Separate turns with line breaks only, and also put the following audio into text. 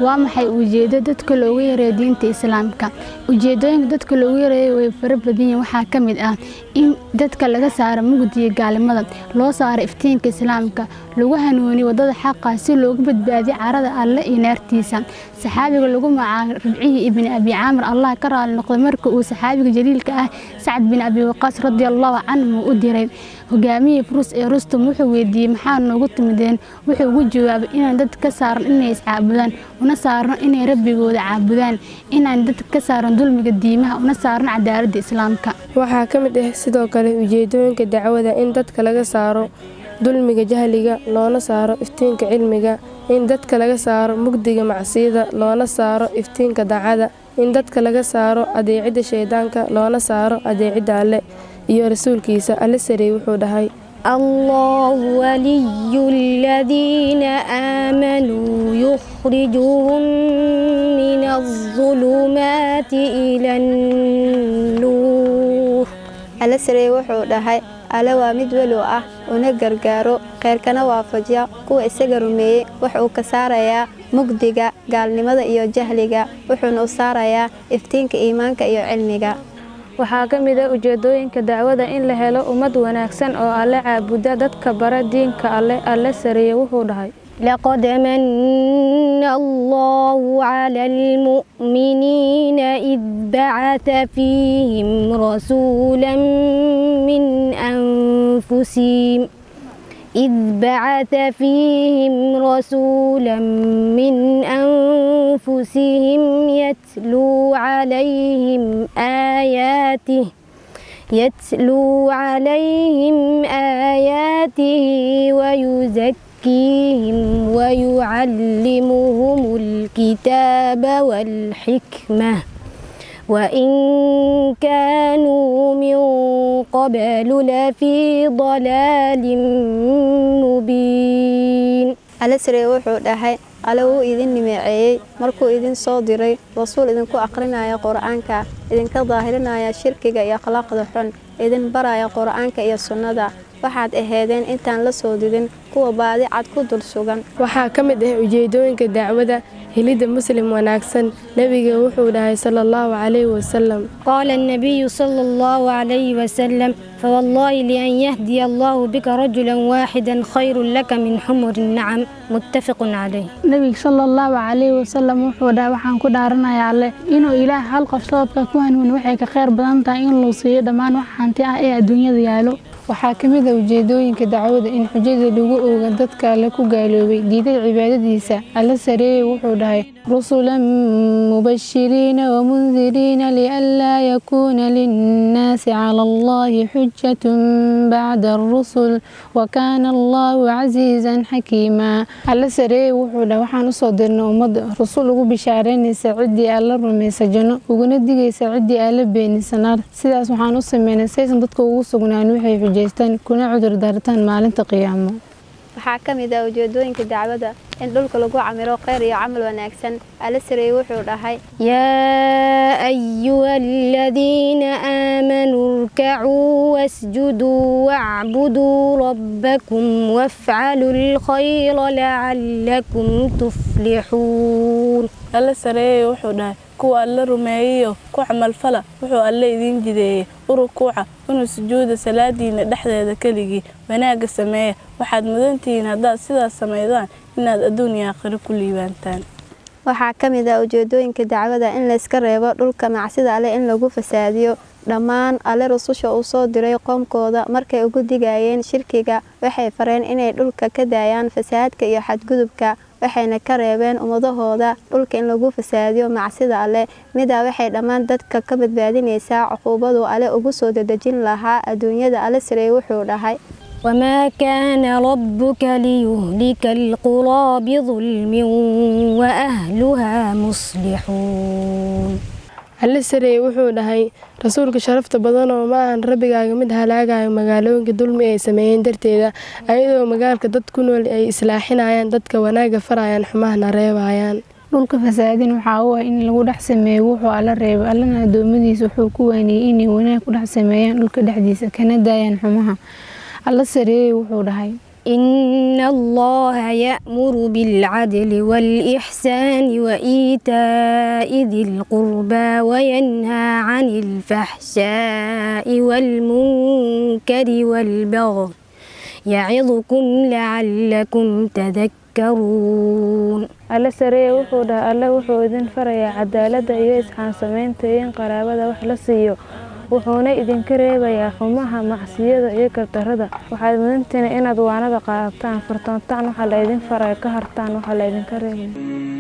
Waa maxay ujeedo dadka loogu yareeyo diinta Islaamka? Ujeedooyinka dadka loogu yareeyo way fara badan yihiin. Waxaa ka mid ah in dadka laga saaro mugdiga gaalnimada, loo saaro iftiinka Islaamka, lagu hanuuniyo wadada xaqa si loogu badbaadiyo carada Alle iyo naartiisa. Saxaabiga lagu magacaabo Ribciyi ibn Abi Caamir, Allah ka raali noqday, marka uu saxaabiga jaliilka ah Sacad bin Abi Waqaas radiyallahu canhu u diray hogaamiyihii Furus ee Rustum, wuxuu weydiiyey: "Maxaa noogu timideen?" Wuxuu ugu jawaabay: "Inaan dad ka saarno inay iscaabudaan, una saarno inay Rabbigooda caabudaan, inaan dad ka saarno dulmiga diimaha, una saarno cadaaladda Islaamka."
Waxaa ka mid ah sidoo kale ujeedooyinka dacwada in dadka laga saaro dulmiga jahliga, loona saaro iftiinka cilmiga, in dadka laga saaro mugdiga macsiyada, loona saaro iftiinka daacada, in dadka laga saaro adeecidda shaydaanka, loona saaro adeecidda Alle iyo rasuulkiisa. Alle sarey wuxuu dhahay:
الله ولي الذين آمنوا يخرجهم من الظلمات إلى النور.
Alle sarey wuxuu dhahay: "Alle waa mid weli ah, una gargaaro, khayrkana waafajiya kuwa isaga rumeeyey. Waxa uu ka saarayaa mugdiga gaalnimada iyo jahliga, wuxuuna u saarayaa iftiinka iimaanka iyo cilmiga."
Waxaa ka mid ah ujeedooyinka dacwada in la helo ummad wanaagsan oo Alle caabuda, dadka bara diinka Alle. Alle sareeye wuxuu dhahay:
لقد من الله على المؤمنين إذ بعث فيهم رسولا من أنفسهم إذ بعث فيهم رسولا من أنفسهم يتلو عليهم آياته ويزكيهم ويعلمهم الكتاب والحكمة، وإن كانوا من قبل لفي ضلال مبين.
Alle sarey wuxuu dhahay: "Alle wuu idin nimeeceeyey markuu idin soo diray rasuul idinku aqrinaya Qur-aanka, idinka daahirinaya shirkiga iyo akhlaaqda xun, idin baraya Qur-aanka iyo sunnada. Waxaad aheedeen intaan la soo didin kuwa baadi cad ku dul sugan."
Waxaa ka mid ah ujeedooyinka dacwada helidda muslim wanaagsan. Nebiga wuxuu dhahay, sala Allahu calayhi wasalam:
قال النبي صلى الله عليه وسلم: فوالله لأن يهدي الله بك رجلا واحدا خير لك من حمر النعم. متفق عليه.
Nabiga sala Allahu calayhi wasalam wuxuu dhahay: "Waxaan ku dhaaranayaa Alle, inuu Ilaah hal qof sababka ku hanuun waxay ka khayr badan tahay in loo siiyo dhammaan wax hanti ah ee adduunyada yaalo."
Waxaa ka mid ah ujeedooyinka dacwada in xujada lagu ooga dadka Alle ku gaaloobay, diiday cibaadadiisa. Alle sareeye wuxuu dhahay: رسلا مبشرين ومنذرين لئلا يكون للناس على الله حجة بعد الرسل وكان الله عزيزا حكيما.
Alle sareeye wuxuu dhahay: "Waxaan usoo dirnay ummadda rusul ugu bishaaraynaysa ciddii Alla rumaysa janno, uguna digaysa ciddii Alla beenisa naar. Sidaas waxaan u sameynay saysan dadka ugu sugnaan waxay xujaystaan kuna cudur daartaan maalinta qiyaamo."
Waxaa ka mid ah ujeedooyinka dacwada in dhulka lagu camiro kheyr iyo camal wanaagsan. Alle sareeye wuxuu dhahay:
يا أيها الذين آمنوا اركعوا واسجدوا واعبدوا ربكم وافعلوا الخير لعلكم تفلحون.
Alle sareeyey wuxuu dhahay: "Kuwa Alle rumeeyeyo, ku camalfala wuxuu Alle idiin jideeyey, u rukuuca una sujuuda salaadiina dhexdeeda keligii, wanaagga sameeya. Waxaad mudantihiin haddaad sidaas samaydaan inaad adduun iyo aakhiro ku liibaantaan."
Waxaa ka mid ah ujeedooyinka dacwada in layska reebo dhulka macsida Alle in lagu fasaadiyo. Dhammaan Alle rususha uu soo diray qoomkooda, markay ugu digayeen shirkiga, waxay fareen inay dhulka ka daayaan fasaadka iyo xadgudubka, waxayna ka reebeen ummadahooda dhulka in lagu fasaadiyo macsida Alle. Midaa waxay dhammaan dadka ka badbaadinaysaa cuquubadu Alle ugu soo dedejin lahaa adduunyada. Alle sarey wuxuu dhahay:
وما كان ربك ليهلك القرى بظلم وأهلها مصلحون.
Alle sareeye wuxuu dhahay: "Rasuulka sharafta badanoo, ma ahan Rabbigaaga mid halaagayo magaalooyinka dulmi ay sameeyeen darteeda, ayadoo magaalka dad ku nool ay islaaxinayaan, dadka wanaagga farayaan, xumahana reebayaan."
Dhulka fasaadin waxaa u ah in lagu dhex sameeyo wuxuu Alla reebay. Allana addoommadiisa wuxuu ku waaniyey inay wanaag ku dhex sameeyaan dhulka dhexdiisa, kana daayaan xumaha. Alla sareeyey wuxuu dhahay:
إن الله يأمر بالعدل والإحسان وإيتاء ذي القربى وينهى عن الفحشاء والمنكر والبغي يعظكم لعلكم تذكرون.
Alle sareeye wuxuu dhahay, Alle wuxuu idin farayaa cadaaladda iyo isxaan samaynta iyo in qaraabada wax la siiyo, wuxuuna idinka reebayaa xumaha, macsiyada iyo gardarrada. Waxaad mudantihiin inaad waanada qaadataan, furtoontaan waxa la idin farayo, ka hartaan waxa la idinka reebayo.